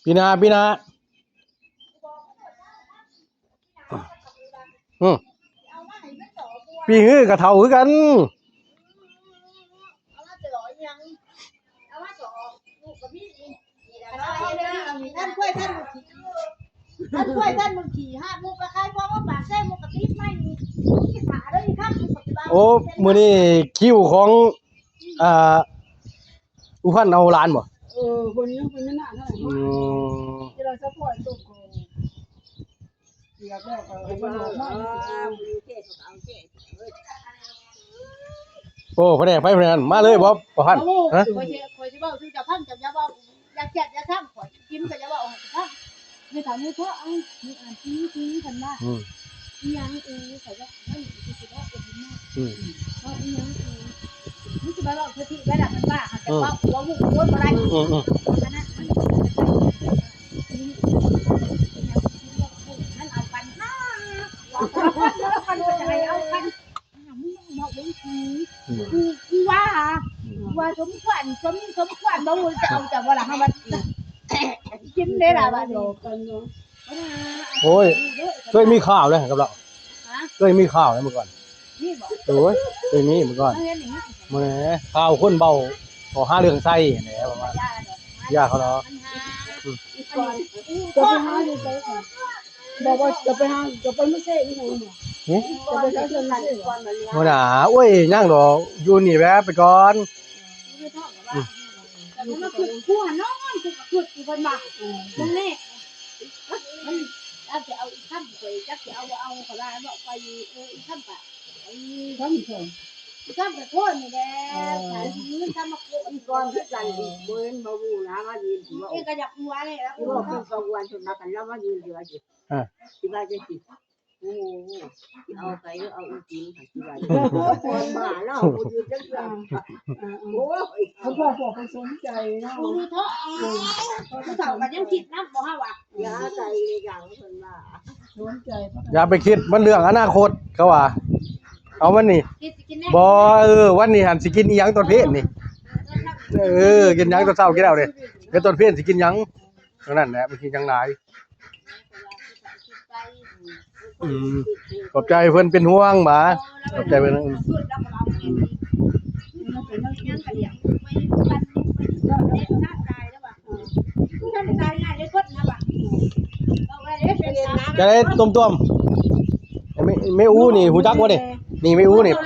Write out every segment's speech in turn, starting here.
ປີໜ້າ ປີໜ້າ ອືມ ປີຮືກະເຖົ້າຄືກັນ. ໂອ້ ມື້ນີ້ຄິວຂອງ ອ່າ ອຸພັນເອົາຫຼານບໍ່? ເອີ ເພິ່ນຍັງເປັນແມ່ນາດນັ້ນແຫຼະ. ອືມ ທີ່ເຮົາສະພອດຕົວຂອງ ໂອ້ ພະແນກໃຜພະແນກນັ້ນ ມາເລີຍບໍ່ ປະພັນ? ຮະ? ຂ້ອຍຊິ ຂ້ອຍຊິເວົ້າສູ່ເຈົ້າຟັງ ເຈົ້າຢ່າເວົ້າ ຢ່າແຄດຢ່າຊັງຂ້ອຍ ກິນກໍຢ່າເວົ້າໃຫ້ເຂົາຟັງ. ແມ່ເຖົ້ານີ້ເພາະ ເອົາ ມີອັນທີ່ ທີ່ເພິ່ນວ່າ ອືມ ອີ່ຫຍັງອີ ເຂົາວ່າ ມັນຊິເວົ້າເປັນເນາະ ອືມ ເວົ້າອີ່ຫຍັງອີ ມັນຊິມາເວົ້າສະຕິໄວ້ລະ ມັນວ່າ ເຂົາຈະເວົ້າ ເວົ້າວກວົນບໍ່ໄດ້ ອືມ ອັນນັ້ນ ມັນ ມັນເອົາກັນ ມັນຈະໃຫ້ເອົາກັນ ອ່າ ມຶງເວົ້າເບິ່ງ ອືມ ກູ ກູວ່າ ອືມ ກູວ່າສົມຄວນ ສົມ ສົມຄວນບໍ່ຮູ້ຈະເອົາຈາກບໍ່ລະ ເຮົາວ່າກິນໄດ້ລະບາດນີ້. ໂອ້ຍ ເຄີຍມີຂ່າວແລ້ວກັບລາວ ຮະ? ເຄີຍມີຂ່າວແລ້ວເມື່ອກ່ອນ ມີບໍ່? ໂອ້ຍ ເຄີຍມີເມື່ອກ່ອນ ມາເຫັນຫຍັງ? ແໝ່ ຂ່າວຄົນເວົ້າ ເວົ້າຫາເລື່ອງໃສ່ຫັ້ນແຫຼະ ວ່າຢ່າເຂົາດອກ ອືມ ຈະໄປຫາຢູ່ໃສກ່ອນ? ບອກວ່າຈະໄປຫາ ຈະໄປມາເຊຢູ່ໃນ ຫຶ? ຈະໄປຫາເລື່ອງມາເຊບໍ່? ບໍ່ນາ ໂອ້ຍ ຍັງດອກ ຢູ່ນີ້ແວະໄປກ່ອນ ອືມ ແຕ່ມັນມາຄຶດ ຜູ້ຫັ້ນນອນ ຄືກະຄຶດຢູ່ເພິ່ນວ່າ ອືມ ເບິ່ງແນ່ ມັນອາດຈະເອົາອີກຄຳ ຂ້ອຍຈັກຊິເອົາບໍ່ເອົາ ເຂົາວ່າບອກໄປຢູ່ ເອີ ອີກຄຳກະ ອີກຄຳກະໂທດນີ້ແຫຼະ ເອີ ຖ້າຊິມີເງິນຄຳມາໂກະ ອີກກ່ອນຄືກັນອີກ ບໍ່ເຫັນບໍ່ຮູ້ນະ ມາຢືນຢູ່ ເອີ ກະຢາກຫົວແຫຼະ ເອີ ເປັນກະວນ ຈົນວ່າກັນລາວມາຢືນຢູ່ວ່າຊິ ອ່າ ຊິວ່າຈັ່ງຊີ້ ໂອ້ໂຫ ຊິເອົາໄປເດີ ເອົາອີ່ຈິງ ຊິວ່າ ຄົນບ້າລາວບໍ່ຢູ່ຈັກເທື່ອ ອ່າ ໂອ້ຍ ເຂົາບອກ ເຂົາບໍ່ສົນໃຈເນາະ ຜູ້ເຖົ້າ ຜູ້ເຖົ້າກໍຍັງຄິດນຳບໍ່ ເຮົາວ່າ ຢ່າໃສ່ຢ່າງເພິ່ນວ່າ ສົນໃຈ ຢ່າໄປຄິດ ມັນເລື່ອງອະນາຄົດ ເຂົາວ່າ ເອົາມັນນີ້ ກິນ ຊິກິນແນວ ບໍ່ ເອີ ວັນນີ້ຫັ້ນຊິກິນອີ່ຫຍັງຕອນເພນນີ້ ເອີ ກິນຫຍັງຕອນເຊົ້າ ກິນແລ້ວນີ້ ແລ້ວຕອນເພນຊິກິນຫຍັງ ເທົ່ານັ້ນແຫຼະ ບໍ່ຄິດຫຍັງຫຼາຍ. ອືມ ຂອບໃຈເພິ່ນເປັນຫ່ວງບາ ຂອບໃຈເພິ່ນ ອືມ ຈະໄດ້ຕົມໆ ແມ່ ແມ່ອູນີ້ຮູ້ຈັກບໍ່ນີ້? ນີ້ແມ່ອູນີ້ ອ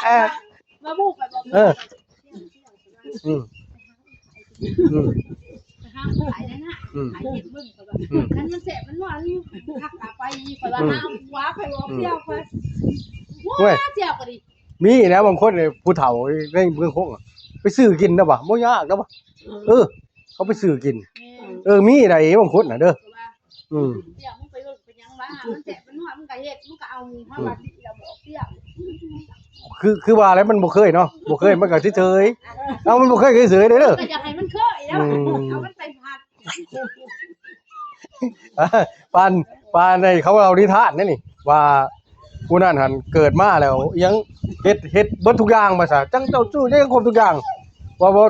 ໍ ມາບຸກໄປບອກ ເອີ ອືມ ອືມ ໄປຫາຂາຍແດ່ນະ ອືມ ຂາຍເຮັດເບິ່ງ ຂ້ອຍວ່າ ອືມ ຄັນມັນແຊບມັນຫວານຄັກກະໄປ ຂ້ອຍວ່າ ອືມ ຫາເອົາຜົວ ຂ້ອຍບອກ ອືມ ສ່ຽວຂ້ອຍ ໂອ້ຍ ສ່ຽວກໍດີ ມີແລ້ວບາງຄົນນີ້ ຜູ້ເຖົ້າໃນເມືອງຄົງ ໄປຊື້ກິນນະວ່າ ບໍ່ຍາກນະວ່າ ເອີ ເອີ ເຂົາໄປຊື້ກິນ ແມ່ນ ເອີ ມີໃດບາງຄົນນະເດີ ອືມ ເຈົ້າ ມຶງໄປເບິ່ງເປັນຫຍັງວະ ມັນແຊບມັນນົວ ມຶງກະເຮັດ ມຶງກະເອົາ ເຮົາວ່າ ອືມ ຊິລະບອກເຈົ້າ ຄື ຄືວ່າແຫຼະ ມັນບໍ່ເຄີຍເນາະ ບໍ່ເຄີຍ ມັນກະເຊີຍໆ ເອົາ ມັນບໍ່ເຄີຍກະເຊີຍໆເດີ ກະຢາກໃຫ້ມັນເຄີຍແລ້ວ ອືມ ເອົາມັນໄປຜັດ ປານ ປານໃນເຂົາເລົ່ານິທານເດ້ນີ້ ວ່າຜູ້ນັ້ນຫັ້ນເກີດມາແລ້ວ ອີ່ຫຍັງ ເຮັດ ເຮັດເບິດທຸກຢ່າງວ່າຊະ ຈັ່ງເຈົ້າ ເຈົ້າ ເຈົ້າ ຄົບທຸກຢ່າງ ພໍ ພໍ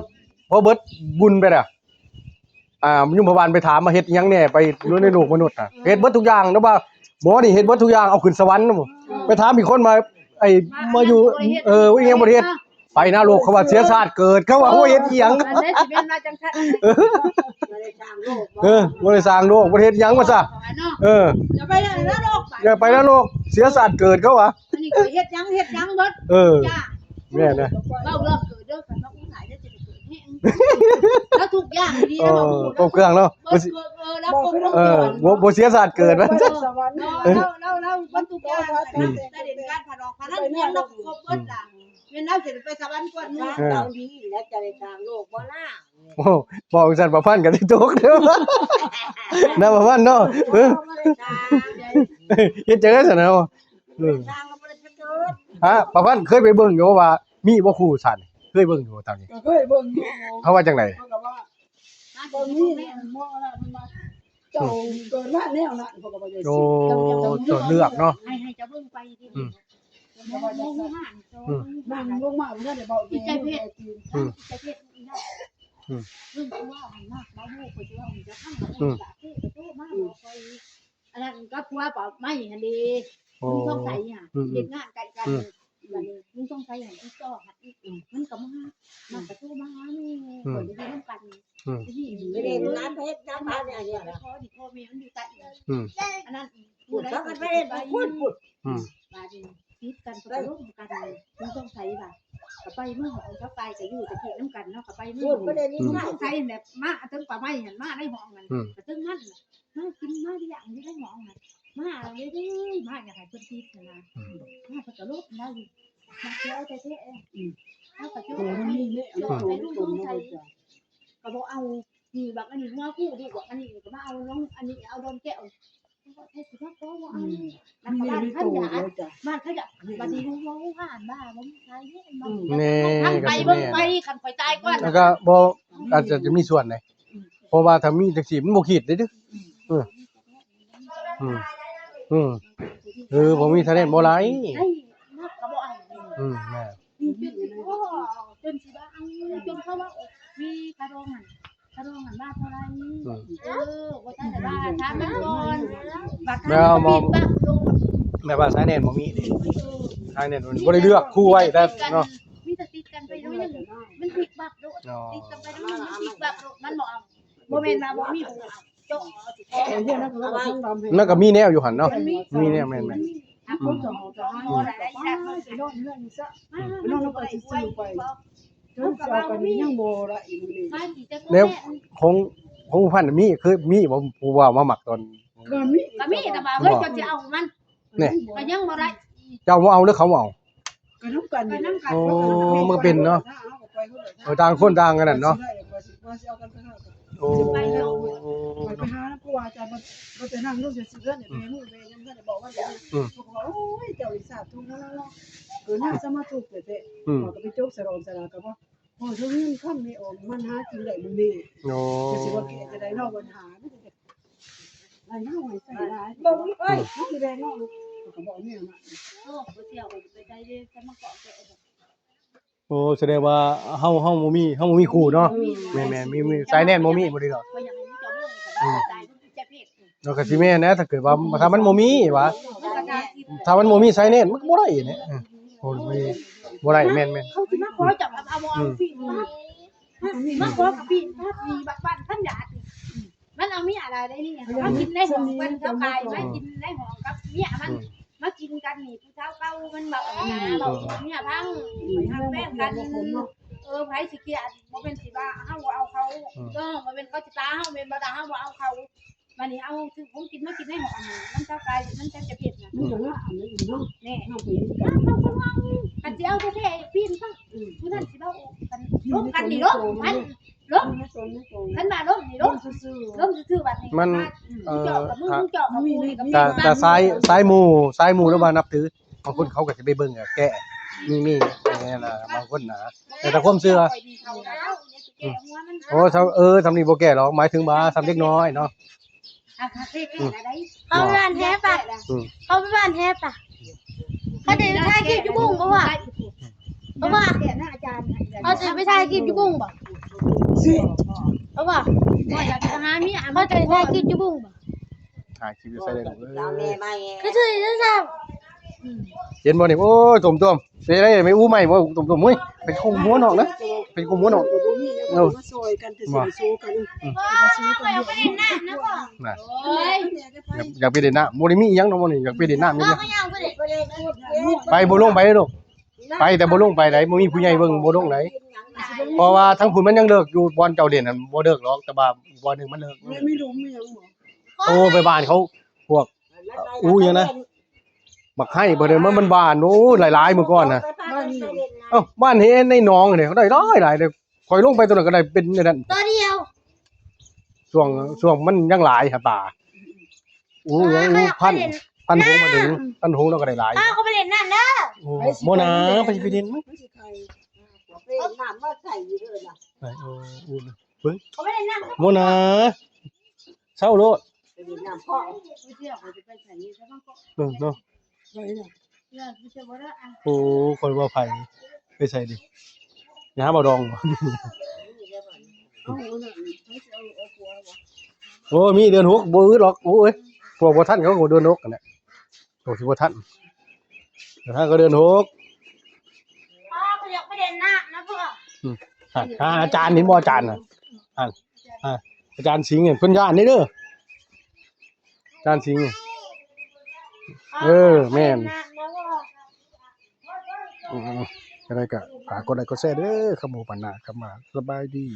ພໍເບິດບຸນໄປແລ້ວ ອ່າ ຍົມພະບານໄປຖາມວ່າເຮັດອີ່ຫຍັງແດ່ ໄປຢູ່ໃນໂລກມະນຸດນະ ເຮັດເບິດທຸກຢ່າງ ຫຼືວ່າໝໍນີ້ເຮັດເບິດທຸກຢ່າງ ເອົາຂຶ້ນສະຫວັນ ໄປຖາມອີກຄົນວ່າ ໄອ້ມາຢູ່ ເອີ ອີ່ຫຍັງບໍ່ໄດ້ເຮັດ ໄປນະໂລກ ເຂົາວ່າເສຍຊາດເກີດ ເຂົາວ່າ ໂອ້ຍ ເຮັດອີ່ຫຍັງ ອັນໃດຊິແມ່ນວ່າຈັ່ງຊັ້ນ ເອີ ບໍ່ໄດ້ສ້າງໂລກ ເອີ ບໍ່ໄດ້ສ້າງໂລກ ບໍ່ໄດ້ເຮັດຫຍັງວ່າຊະ ເອີ ຢ່າໄປນະໂລກ ຢ່າໄປນະໂລກ ເສຍຊາດເກີດ ເຂົາວ່າ ອັນນີ້ຂ້ອຍເຮັດຫຍັງ ເຮັດຫຍັງເບິດ ເອີ ຢ່າ ແມ່ນນະ ເວົ້າເລື່ອງເກີດເດີ ຄັນວ່າອູ້ຫຼາຍເດີ ຈະໄດ້ເກີດແຮງ ແລ້ວທຸກຢ່າງດີ ເອີ ນະ ຄົບເຄື່ອງເນາະ ບໍ່ ເອີ ແລ້ວຄົບ ເອີ ບໍ່ ບໍ່ເສຍຊາດເກີດ ເອີ ແລ້ວ ແລ້ວ ແລ້ວເບິດທຸກຢ່າງ ອືມ ໄດ້ເດັ່ນການຜະດອກຜະນັນຫຍັງ ແລ້ວຄົບເບິດລະ ແມ່ນລາວຊິໄປສະຫວັນກ່ອນໝູ່ ເອີ ເຈົ້າດີແລ້ວຈະໄດ້ສ້າງໂລກບໍ່ລະ ໂອ້ ບອກຈັ່ງຊັ້ນ ປະພັນກະຊິຕົກເດີ ນະ ປະພັນເນາະ ເອີ ເຮັດຈັ່ງໃດຊັ້ນເນາະ ເອີ ຮະ ປະພັນເຄີຍໄປເບິ່ງຢູ່ວ່າມີບໍ່ຄູສັນ ເຄີຍເບິ່ງຢູ່ບໍ່ຕາມນີ້ ກະເຄີຍເບິ່ງຢູ່ ເຂົາວ່າຈັ່ງໃດ ເຂົາກະວ່າ ບໍ່ມີ ໝໍລະ ເພິ່ນວ່າ ເຈົ້າເກີດມາແນວນັ້ນ ເຂົາກະວ່າ ໂອ້ ເຈົ້າເລືອກເນາະ ໃຫ້ ໃຫ້ເຈົ້າເບິ່ງໄປ ອືມ ອືມ ນັ່ງລົງມາບໍ່ທັນໄດ້ເວົ້າ ອີກໃຈເພັດ ອືມ ອີກໃຈເພັດອີກແລ້ວ ອືມ ເລື່ອງທີ່ວ່າໃຫ້ມາ ມາຮູ້ ຂ້ອຍຊິເວົ້າໃຫ້ເຈົ້າຟັງ ອືມ ລະເຈົ້າໂທມາບອກຂ້ອຍ ອັນນັ້ນກັບຜົວປາໄມ້ຫັ້ນເດ ໂອ້ ລຸງທອງໄສຫັ້ນ ອືມ ເຮັດງານໃກ້ກັນ ອືມ ບັດນີ້ລຸງທອງໄສຫັ້ນຕິດຕໍ່ຫາອີກ ອືມ ມັນກໍມາ ມັນກໍໂທມາຫາແມ່ ອືມ ຂ້ອຍໄດ້ຢູ່ນຳກັນ ອືມ ໄປຫຼິ້ນນ້ຳເພັດນ້ຳບາດນີ້ ອັນນີ້ ໄປຂໍດິພໍ່ແມ່ມັນຢູ່ໃຕ້ ອືມ ອັນນັ້ນ ພຸ້ນ ພາກັນໄປເຮັດພຸ້ນ ພຸ້ນ ອືມ ບາດນີ້ຕິດກັນກໍໄປລົມກັນ ລຸງທອງໄສວ່າ ກໍໄປເມືອງຂອງເຈົ້າກາຍ ກໍຢູ່ຕະກີ້ນຳກັນເນາະ ກໍໄປເມືອງ ພຸ້ນ ໄປເດ້ຍິນ ອືມ ລຸງທອງໄສແຫຼະ ມາເທິງປ່າໄມ້ຫັ້ນ ມາໃນຫ້ອງນັ້ນ ອືມ ກໍເທິງນັ້ນ ມາກິນມາລ້ຽງຢູ່ໃນຫ້ອງນັ້ນ ມາເລື້ອຍໆ ມາຢາກໃຫ້ເພິ່ນຕິດຫັ້ນນະ ອືມ ມາເພິ່ນກໍລົມລາວຢູ່ ມັກຊິເອົາແທ້ໆ ອືມ ເຮົາກໍເຈົ້າ ໂອ້ ມັນມີແນວ ເຈົ້າໄປລຸງທອງໄສ ກໍບໍ່ເອົາ ນີ້ບັກອັນນີ້ຫົວຜູ້ ລູກບັກອັນນີ້ກໍມາເອົານ້ອງ ອັນນີ້ເອົາດອນແກ້ວ ແທ້ຊິມາຂໍບໍ່ເອົາ ອືມ ລັດຖະບານຂະຫຍາດ ບ້ານຂະຫຍາດ ບັດນີ້ຮູ້ວ່າຮູ້ຫານວ່າບໍ່ມີໃຜເດ້ ອືມ ແມ່ນ ທັງໄປເບິ່ງໄປ ຄັນຂ້ອຍຕາຍກ່ອນ ແລ້ວກໍບໍ່ ອືມ ອາດຈະ ຈະມີສ່ວນໃດ ອືມ ເພາະວ່າຖ້າມີຈັ່ງຊີ້ມັນບໍ່ຄິດເດ້ ອືມ ເອີ ອືມ ອືມ ເອີ ບໍ່ມີທະແນນບໍ່ໄດ້ ໄດ້ ມັກກໍບໍ່ເອົາ ອືມ ແມ່ນ ຈົນຊິວ່າເອົາ ຈົນເຂົາວ່າມີຄ່າດອງຫັ້ນ ຄ່າດອງຫັ້ນວ່າເທົ່າໃດ ອືມ ເອີ ບໍ່ທັນໄດ້ວ່າ ຖາມມັນກ່ອນ ວ່າ ແມ່ນບໍ່ ແມ່ນວ່າສາຍແນນບໍ່ມີເດ້ ເອີ ສາຍແນນມັນບໍ່ໄດ້ເລືອກຄູ່ໄວ້ແຕ່ເນາະ ມີແຕ່ຕິດກັນໄປໜ້ອຍໜຶ່ງ ມັນຕິດບັບໂລດ ຕິດກັນໄປໜ້ອຍໜຶ່ງ ມັນຕິດບັບໂລດ ມັນບໍ່ເອົາ ບໍ່ແມ່ນວ່າບໍ່ມີຜູ້ເອົາ ມັນກໍມີແນວຢູ່ຫັ້ນເນາະ ມັນມີ ມີແນວ ແມ່ນໆ ມັນມີ ອືມ ອືມ ແນວຂອງ ຂອງຜູ້ພັນມີ ເຄີຍມີບໍ່ ຜູ້ບ່າວມາມັກຕອນ ກໍມີ ກໍມີ ແຕ່ວ່າເຮີ້ຍ ເຈົ້າຊິເອົາມັນ ແນ່ ກໍຍັງບໍ່ໄດ້ ເຈົ້າບໍ່ເອົາ ຫຼືເຂົາເອົາ ກໍນຳກັນ ໄປນຳກັນ ໂອ້ ມັນກໍເປັນເນາະ ເອີ ຕ່າງຄົນຕ່າງອັນນັ້ນເນາະ ໂອ້ ໄປຫານຳຄູບາອາຈານ ບໍ່ໄດ້ນັ່ງລົງຊື່ໆ ເພິ່ນໄປຮູ້ໄປຫຍັງ ເພິ່ນໄດ້ບອກວ່າ ອືມ ເພິ່ນກໍວ່າ ໂອ້ຍ ເຈົ້ານີ້ສາທຸເນາະ ເກີດມາສະມາທຸກແທ້ໆ ອືມ ເຂົາກໍໄປຈົກສະຫຼອງສະຫຼາ ກໍບໍ່ພໍເຖິງເງິນຄຳນີ້ອອກ ມັນຫາກິນໄດ້ມື້ນີ້ ໂອ້ ກໍຊິວ່າແກ້ຈັ່ງໃດເນາະ ບັນຫາ ໄດ້ເນາະ ໃສ່ຫຼາຍ ບໍ່ມີ ເອີຍ ມັນຊິໄດ້ເນາະ ເຂົາກໍບອກແມ່ນະ ໂອ້ ບໍ່ທ່ຽວໄປໃສເດ້ ຈະມາເກາະແກະ ໂອ້ ສະແດງວ່າເຮົາ ເຮົາບໍ່ມີ ເຮົາບໍ່ມີຄູ່ເນາະ ແມ່ນໆ ມີ ມີສາຍແນນບໍ່ມີ ບໍ່ໄດ້ດອກ ຂ້ອຍຢາກໃຫ້ມີເຈົ້າເລື່ອງກັນ ອືມ ຕາຍເພິ່ນຈະເພດ ເນາະ ກໍຊິແມ່ນແຫຼະ ຖ້າເກີດວ່າ ຖ້າມັນບໍ່ມີຫວາ ມັນກໍໜ້າທີ່ ຖ້າມັນບໍ່ມີສາຍແນນ ມັນກໍບໍ່ໄດ້ແຫຼະ ເອີ ບໍ່ມີ ບໍ່ໄດ້ ແມ່ນໆ ເຂົາຊິມາຂໍເຈົ້າກໍເອົາບໍ່ເອົາ ອືມ ມາຂໍກັບພີ່ ມາພີ່ບັກບ້ານຄັນຢາກ ມັນເອົາເມຍລາວໄດ້ນີ້ ມາກິນໃນຫ້ອງເພິ່ນ ເຈົ້າກາຍມາກິນໃນຫ້ອງກັບເມຍມັນ ອືມ ມາກິນກັນນີ້ ຜູ້ສາວເກົ່າມັນເວົ້ານະ ອືມ ເວົ້າເມຍພັງ ໄປຮັກແພງກັນ ເອີ ໃຜຊິກຽດ ບໍ່ແມ່ນຊິວ່າເຮົາບໍ່ເອົາເຂົາ ອືມ ເອີ ບໍ່ແມ່ນເຂົາຊິປາເຮົາ ແມ່ນບໍ່ ຖ້າເຮົາບໍ່ເອົາເຂົາ ບັດນີ້ເອົາຊື້ຂອງກິນມາກິນໃນຫ້ອງ ອັນນີ້ມັນເຈົ້າກາຍ ມັນເຈົ້າຈະເຮັດນະ ມັນກໍລາບອັນນັ້ນອີກເນາະ ແນ່ ເຮົາໄປຢູ່ນຳກັນ ເຮົາເພິ່ນວ່າ ຄັນຊິເອົາແທ້ໆ ປີນຊະ ອືມ ຜູ້ນັ້ນຊິເວົ້າ ອັນລົມກັນນີ້ລົມ ມັນລົມ ຄັນວ່າລົມນີ້ລົມ ລົມຊື່ໆ ລົມຊື່ໆ ບັດນີ້ ມັນ ເອີ ເຈາະກັບມຶງ ເຈາະກັບກູນີ້ກໍມີ ແຕ່ ແຕ່ສາຍ ສາຍໝູ່ ສາຍໝູ່ ຫຼືວ່ານັບຖື ບາງຄົນເຂົາກໍຊິໄປເບິ່ງ ແກ້ ມີ ມີ ແມ່ນນະ ບາງຄົນນະ ແຕ່ ແຕ່ຄວາມເຊື່ອ ອືມ ໂອ້ ຊຳ ເອີ ຊຳນີ້ບໍ່ແກ້ດອກ ໝາຍເຖິງວ່າຊຳເດັກນ້ອຍເນາະ ອ່ະ ເຂົາໄປບ້ານແຮປະ ອືມ ເຂົາໄປບ້ານແຮປະ ເຂົາໄດ້ໄປຖ່າຍຄລິບຢູ່ບຸ້ງບໍ່ວະ ບໍ່ວະ ເຂົາໄດ້ໄປຖ່າຍຄລິບຢູ່ບຸ້ງບໍ່ ບໍ່ວະ ເຂົາໄດ້ໄປຖ່າຍຄລິບຢູ່ບຸ້ງບໍ່ ຖ່າຍຄລິບຢູ່ໃສເດ້ລູກເອີຍ ຄືຊື່ຢູ່ຊັ້ນ ເຫັນບໍ່ນີ້ ໂອ້ຍ ຕົມໆ ເປັນໄດ ໄປອູ້ໃໝ່ບໍ່ ຕົມໆ ໂອ້ຍ ໄປຄຸມຫົວນອກນະ ໄປຄຸມຫົວນອກ ເອີ ມາຊ່ອຍກັນ ແຕ່ຊິໄປສູ້ກັນ ອືມ ນະ ຢາກ ຢາກໄປຫຼິ້ນນ້ຳ ບໍ່ໄດ້ມີອີ່ຫຍັງດອກມື້ນີ້ ຢາກໄປຫຼິ້ນນ້ຳນີ້ ໄປບໍ່ລົງໄປເດີລູກ ໄປແຕ່ບໍ່ລົງໄປໃດ ບໍ່ມີຜູ້ໃຫຍ່ເບິ່ງ ບໍ່ລົງໃດ ເພາະວ່າທາງພຸ້ນມັນຍັງເລີກ ຢູ່ບ່ອນເຈົ້າຫຼິ້ນຫັ້ນບໍ່ເລີກດອກ ແຕ່ວ່າອີກບ່ອນໜຶ່ງມັນເລີກ ມີ ມີຫຼຸມມີຫຍັງບໍ່ ໂອ້ ໄປບ້ານເຂົາ ພວກ ອູຫຍັງນະ ບັກໄຮບໍ່ໄດ້ ມັນ ມັນບານ ໂອ້ ຫຼາຍໆ ມື້ກ່ອນນະ ບ້ານນີ້ ເອົ້າ ບ້ານເຮ ໃນໜອງນີ້ ໄດ້ຫຼາຍໆ ເດ້ ຂ້ອຍລົງໄປຕົວນັ້ນກໍໄດ້ເປັນອັນນັ້ນ ຕົວດຽວ ຊ່ວງ ຊ່ວງມັນຍັງຫຼາຍຫາປາ ໂອ້ ຫຍັງ ໂອ້ ພັນ ພັນຫົງ ພັນຫົງ ພັນຫົງ ແລ້ວກໍໄດ້ຫຼາຍ ອ້າວ ເຂົາໄປຫຼິ້ນນ້ຳເດີ ໂອ້ ບໍ່ນາ ໄປຊິໄປຫຼິ້ນ ມັນຊິໄຄ ເອົານ້ຳມາໃສ່ຢູ່ເດີນະ ເອີ ເບິ່ງ ເຂົາໄປຫຼິ້ນນ້ຳ ບໍ່ນາ ເຊົາໂລດ ໄປຫຼິ້ນນ້ຳເພາະ ເອີ ເນາະ ໄປນະ ໂອ້ ຂ້ອຍວ່າໃຜ ໄປໃສດີ ຍາມາດອງ ໂອ້ ມີເດືອນຫົກ ບໍ່ອຶດດອກ ໂອ້ຍ ພວກບໍ່ທັນເຂົາກໍເດືອນຫົກຫັ້ນແຫຼະ ພວກທີ່ບໍ່ທັນ ເດືອນຫ້າກໍເດືອນຫົກ ພໍ່ ເຂົາຢາກໄປເຫຼັ້ນນ້ຳນະພໍ່ ອືມ ຫັ້ນ ຫາອາຈານ ເຫັນບໍ່ອາຈານນະ ຫັ້ນ ອາ ອາຈານສິງ ເພິ່ນຢ້ານເດ້ ອາຈານສິງ ເອີ ແມ່ນ ອືມ ຈັ່ງໃດກໍຝາກກົດໄລກົດແຊເດີ ຄຳໂອປານາຄຳວ່າ ສະບາຍດີ.